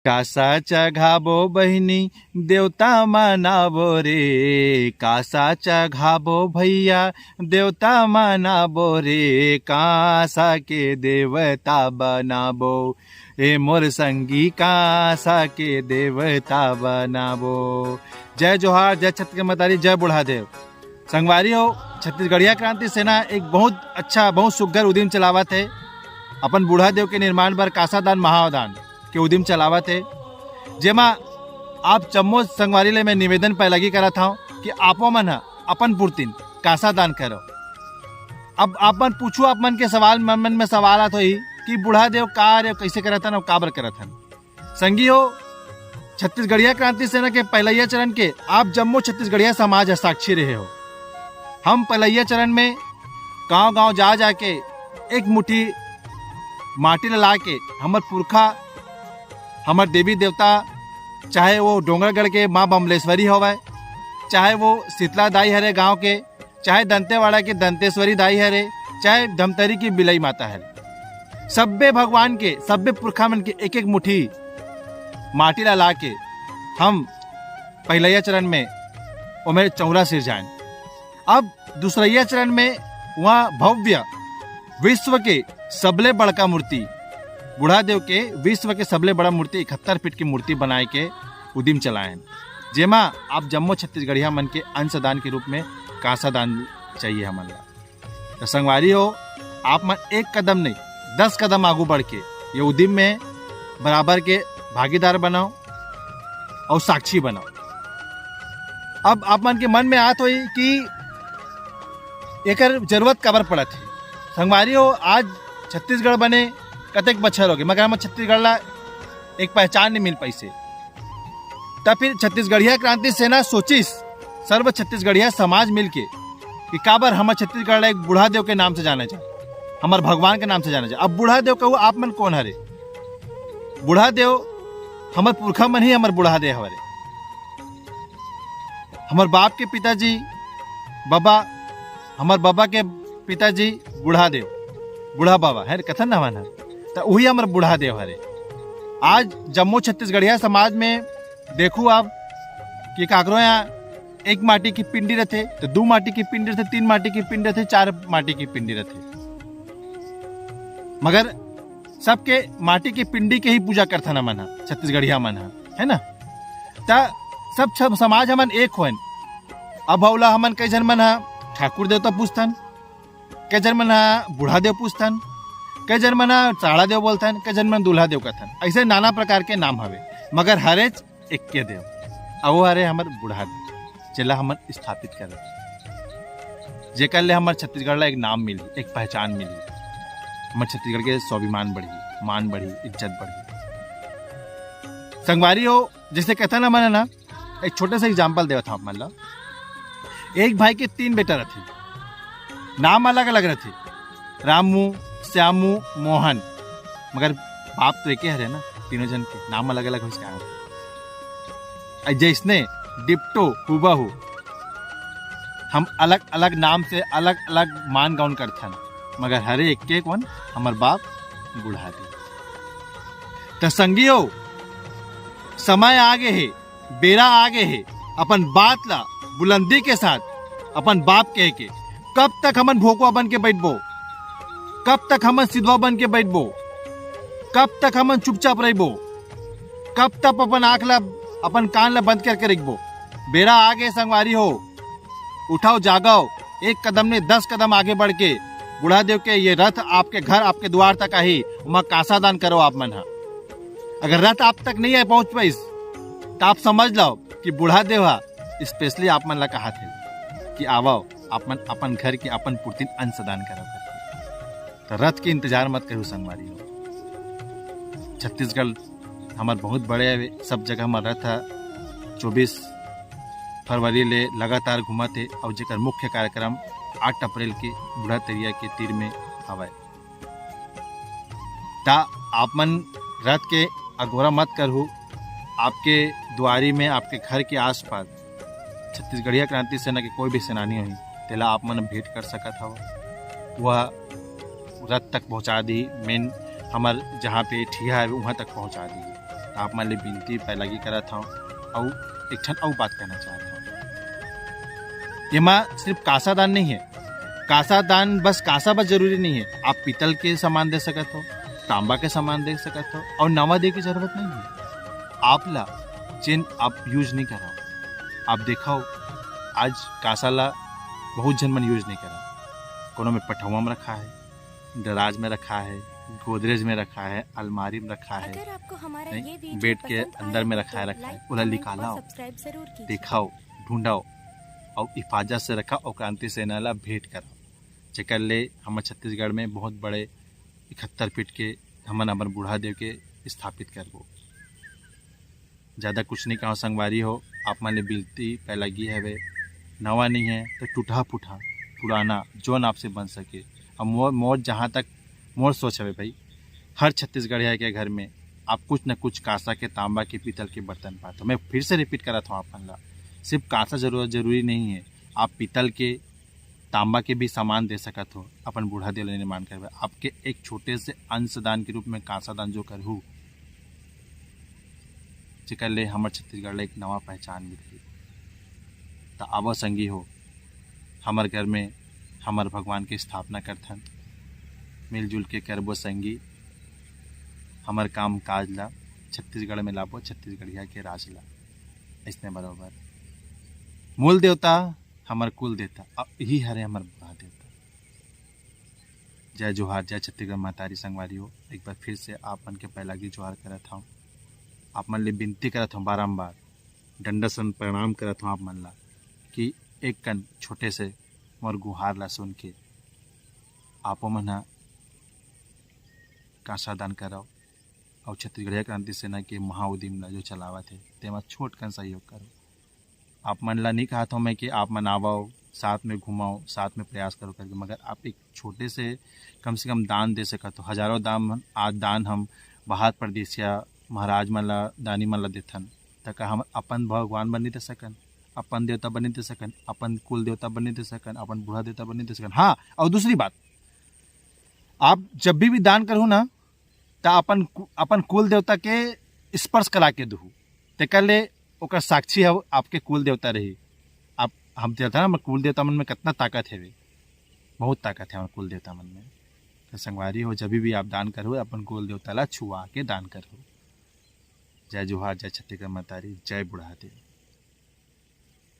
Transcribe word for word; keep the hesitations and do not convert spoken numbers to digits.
कांसा चघाबो बहिनी, देवता मनाबो रे, कांसा चघाबो भैया, देवता मनाबो रे, कांसा के देवता बनाबो, ए मोर संगी, कांसा के देवता बनाबो। जय जोहार, जय छत्तीसगढ़ मतारी, जय बूढ़ा देव। संगवारी हो, छत्तीसगढ़िया क्रांति सेना एक बहुत अच्छा, बहुत सुग्घर उदिम चलावत हे। अपन बूढ़ा देव के निर्माण बर कांसा दान महादान के उदिम चलावत हे, जेमा आप जम्मो संगवारी ले मैं निवेदन पैलगी करत हव कि आपो मन ह अपन पुरतिन कांसा दान करो। अब आप मन पूछू, आप मन के सवाल, मन, मन में सवाल आत होही कि बूढ़ा देव का हरे, कैसे करत हन अउ काबर करत हन। संगी हो, छत्तीसगढ़िया क्रांति सेना के पहिलैया चरण के आप जम्मो छत्तीसगढ़िया समाज ह साक्षी रहे हो। हम पहिलैया चरण में गांव-गांव जा जाके एक मुट्ठी माटी ला लाके हमर पुरखा, हमर देवी देवता, चाहे वो डोंगरगढ़ के माँ बमलेश्वरी होवय, चाहे वो शीतला दाई हरे गांव के, चाहे दंतेवाड़ा के दंतेश्वरी दाई हरे, चाहे धमतरी की बिलई माता हरे, सब्बे भगवान के, सब्बे पुरखा मन के एक एक मुट्ठी माटी ला लाके हम पहिलैया चरण में ओमे चौरा सिरजाएन। अब दूसरैया चरण में वहाँ भव्य विश्व के सबले बड़का मूर्ति, बूढ़ा देव के विश्व के सबले बड़ा मूर्ति, इकहत्तर फीट की मूर्ति बनाए के उदिम चलाएन, जेमा आप जम्मो छत्तीसगढ़िया मन के अंशदान के रूप में कांसा दान चाहिए हमन ला। तो संगवारी हो, आप मन एक कदम नहीं, दस कदम आगू बढ़ के ये उदिम में बराबर के भागीदार बनाओ और साक्षी बनाओ। अब आप मन के मन में आत होही कि एकर जरूरत काबर पड़त हे। संगवारी हो, आज छत्तीसगढ़ बने कतेक बछर होगे, मगर हमर छत्तीसगढ़ ला एक पहचान नहीं मिल पाइसे। तब फिर छत्तीसगढ़िया क्रांति सेना सोचिस, सर्व छत्तीसगढ़िया समाज मिलके, कि काबर हमर छत्तीसगढ़ ला एक बूढ़ा देव के नाम से जाने जाए, हमर भगवान के नाम से जाने जाए। अब बूढ़ा देव कहू, आप मन कौन हरे? बूढ़ा देव, हमर पुरखा मन ही हमर बूढ़ा देव हरे। हमर बाप के पिताजी, बाबा, हमर बाबा के पिताजी बूढ़ा देव, बूढ़ा बाबा है, कथन ना मन ह, त उही हमर बूढ़ा देव हरे। आज जम्मो छत्तीसगढ़िया समाज में देखू आप कि काकरो यहाँ एक माटी की पिंडी रथे, तो दू माटी की पिंडी रथे, तीन माटी की पिंडी रथे, चार माटी की पिंडी रथे, मगर सबके माटी की पिंडी के ही पूजा करथन हमन ह, छत्तीसगढ़िया मन ह, है ना? त सब, सब समाज हमन एक होन। अब ओला हमन कई झन मन ह ठाकुर देवता पूजथन, कई झन मन ह बूढ़ा देव पूजथन, कई झन मन ह साड़ा देव बोलथन, कई झन मन दूल्हा देव कथन। ऐसे नाना प्रकार के नाम हवे, मगर हरेच एक्के देव, अउ वो हरे हमर बूढ़ा देव, जेला हमन स्थापित करत, जेकर ले हमर छत्तीसगढ़ ला एक नाम मिली, एक पहचान मिली, हमर छत्तीसगढ़ के स्वाभिमान बढ़ी, मान बढ़ी, इज्जत बढ़ी। संगवारी हो, जैसे कहता ना मन ना, एक छोटे से एग्जाम्पल देवत हूँ आप मन ला। एक भाई के तीन बेटा रथे, नाम अलग अलग रथे, रामू, श्यामू, मोहन, मगर बाप तो एके हरे ना, तीनों जन के नाम अलग अलग हो सके। जैसने डिप्टो हुबहू हम अलग अलग नाम से अलग अलग मान गौन करथन, मगर हरे एक के कौन हमर बाप बूढ़ा देव। त संगी हो, समय आगे हे, बेरा आगे हे, अपन बात ला बुलंदी के साथ अपन बाप कह के, कब तक हमन भोकवा बन के बैठबो? कब तक हमन सिधवा बन के बैठबो? कब तक हमन चुपचाप रहिबो? कब तक अपन आंख ला, अपन कान ला बंद करके रखबो? बेरा आगे संगवारी हो, उठाओ, जागाओ, एक कदम ने दस कदम आगे बढ़ के बूढ़ा देव के ये रथ आपके घर, आपके द्वार तक आही, ओमा कांसा दान करो आप मन हा। अगर रथ आप तक नहीं आए पहुंच पाइस, तो आप समझ लो कि बूढ़ा देव हा specially आप मन ला कहा थे कि आवो, आप मन अपन घर के अपन पुरतिन अंश दान करो करके। तो रथ के इंतजार मत करो संगवारी हो। छत्तीसगढ़ हमर बहुत बड़े हवे, सब जगह हमर रथ ह चौबीस फरवरी ले लगातार घूमत हे, और जेकर मुख्य कार्यक्रम आठ अप्रैल के बूढ़ा तरिया के तीर में हवय। ता आप मन रथ के अगोरा मत करहु, आपके दुआरी में, आपके घर के आसपास छत्तीसगढ़िया क्रांति सेना के कोई भी सेनानी होही, तेला आप मन भेंट कर सकत हव। वह रथ तक पहुंचा दी, मेन हमर जहाँ पे ठिया है वहाँ तक पहुंचा दी। आप मन ले बिनती पैलागी करत हव। अउ एक ठन अउ बात कहना चाहत हव, एमा सिर्फ कांसा दान नहीं है। कांसा दान बस, कांसा बस जरूरी नहीं है, आप पीतल के सामान दे सकत हो, तांबा के सामान दे सकत हो, अउ नवा दे के जरूरत नहीं है। आप ला जेन आप यूज नहीं करा, आप देखो आज कांसा ला बहुत झन मन यूज नहीं करा। कोनो में पठौवा में रखा है, दराज में रखा है, गोदरेज में रखा है, अलमारी में रखा है, अगर आपको हमारा नहीं, ये वीडियो बेड के पसंद अंदर आए में तो रखा है, रखा है, लाइक, ओला कमेंट निकाला, और सब्सक्राइब जरूर कीजिए। दिखाओ, ढूंढाओ, और हिफाजत से रखा। और क्रांति सेना ला भेंट करा, जेकर ले हमर छत्तीसगढ़ में बहुत बड़े इकहत्तर फीट के हमन अपन बूढ़ा देव के स्थापित करबो। ज़्यादा कुछ नहीं कहो संगवारी हो, आप मन ले बिनती पैलागी हवे, नवा नहीं है तो टूटा फूटा पुराना जोन आपसे बन सके। अब मोर मोर जहाँ तक मोर सोच हवे भाई, हर छत्तीसगढ़िया के घर में आप कुछ न कुछ कांसा के, तांबा के, पीतल के बर्तन पात हो। मैं फिर से रिपीट करत हूँ आप मन ला, सिर्फ कांसा जरूरत जरूरी नहीं है, आप पीतल के, तांबा के भी सामान दे सकत हो, अपन बूढ़ा देव ला निर्माण करबे। आपके एक छोटे से अंशदान के रूप में कांसा दान जो करहू, जेकर ले हमर छत्तीसगढ़ ला एक नवा पहचान मिलही। त आवो संगी हो, हमर घर में हमर भगवान के स्थापना करथन, मिलजुल के करबो संगी, हमर काम काज ला छत्तीसगढ़ में लाबो, छत्तीसगढ़िया के राज ला। इसने बरोबर मूल देवता, हमर कुल देवता, अब यही हरे हमर बूढ़ा देवता। जय जोहार, जय छत्तीसगढ़ महतारी संगवारी हो। एक बार फिर से आप मन के पैलागी जोहार करत हव, आप मन ले बिनती करत हव बारंबार, डंडा सन प्रणाम करत हव आप मन ला कि एक कन छोटे से मोर गुहार ला सुन के आपो मन ह कांसा दान करव। अउ छत्तीसगढ़िया क्रांति सेना के महाउदीम ला जो चलावत हे, तेमा छोट कन सहयोग करव। आप मन ला नहीं कहत हव मैं कि आप मन आवव, साथ में घूमव, साथ में प्रयास करव करके, मगर आप एक छोटे से कम से कम दान दे सकत हो। हजारों दान, आज दान हम बाहर परदेसिया महाराज मन ला, दानी मन ला देथन, त का हम अपन भगवान बर नहीं दे सकन, अपन देवता बर नहीं दे सकन, अपन कुल देवता बर नहीं दे सकन, अपन बूढ़ा देवता बर नहीं दे सकन? हाँ, और दूसरी बात, आप जब भी, भी दान करहू ना, त अपन कु-, अपन कुल देवता के स्पर्श करा के दुहू, तेकर ले ओकर साक्षी ह आपके कुल देवता रही। आप, हम देवता ना, हमर कुल देवता मन में कितना ताकत हेवे, बहुत ताकत है हमर कुल देवता मन में। तो संगवारी हो, जब भी आप दान करहू, अपन कुल देवता ला छुआ के दान करहू। जय जोहार, जय छत्तीसगढ़ महतारी, जय बुढ़ा देव।